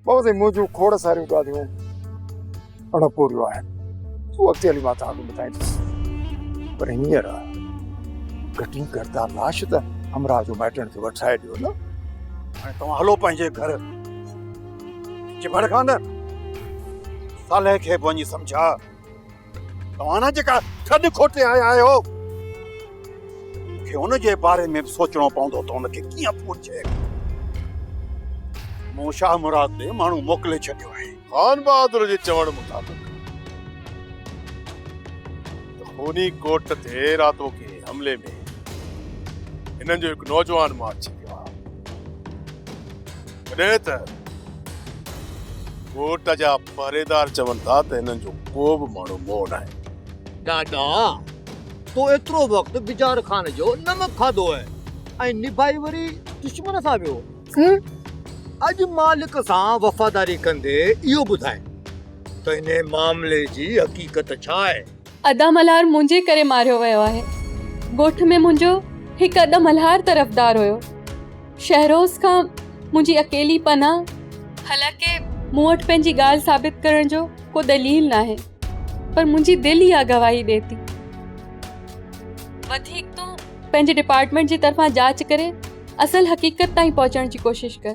بابا سائين منهنجون کوڙ ساريون ڳالهيون اڻ پوريون آهن. اهو اڳتي هلي مان توهان کي ٻڌائيندس. پر هينئر گهٽ ۾ گهٽ توهان لاش ته همراهه جو مائٽن کي وٺرائي ڏيو نه. هاڻي توهان هلو پنهنجي گهر. چڀڙ کان نه صالح کي به وڃي سمجهاء. توهان نه جيڪا کڏ کوٽي آيا آهيو، مون کي ان جي باري ۾ به سوچڻو پوندو ته ان کي ڪيئن پورجي. مون شاهه مراد ڏي ماڻهو موڪلي ڇڏيو آهي. خان بهادر جي چوڻ مطابق ته خوني ڪوٽ تي راتوڪي حملي ۾ هنن جو هڪ نوجوان مارجي ويو آهي. جڏهن ته ڪوٽ جا پهريدار چون ٿا ته هنن جو ڪو به ماڻهو مئو ناهي. ڏاڏا، تو ايترو وقت بجار خان جو نمڪ کاڌو آهي ۽ نڀائي وري دشمن سان ويو. اڄ مالڪ سان وفاداري ڪندي اهو ٻڌاء ته انهي معاملي جي حقيقت ڇا آهي؟ ادا ملهار منهنجي ڪري ماريو ويو آهي. ڳوٺ ۾ منهنجو هڪ ادا ملهار طرفدار هيو. شهروز کان منهنجي اڪيلي پناهه. حالانڪه مون وٽ پنهنجي ڳالهه ثابت ڪرڻ جو ڪو دليل ناهي، پر منهنجي دل اها گواهي ڏئي ٿي. وڌيڪ تون پنهنجي ڊپارٽمينٽ جي طرفان جاچ ڪري اصل حقيقت تائين پهچڻ جي ڪوشش ڪر.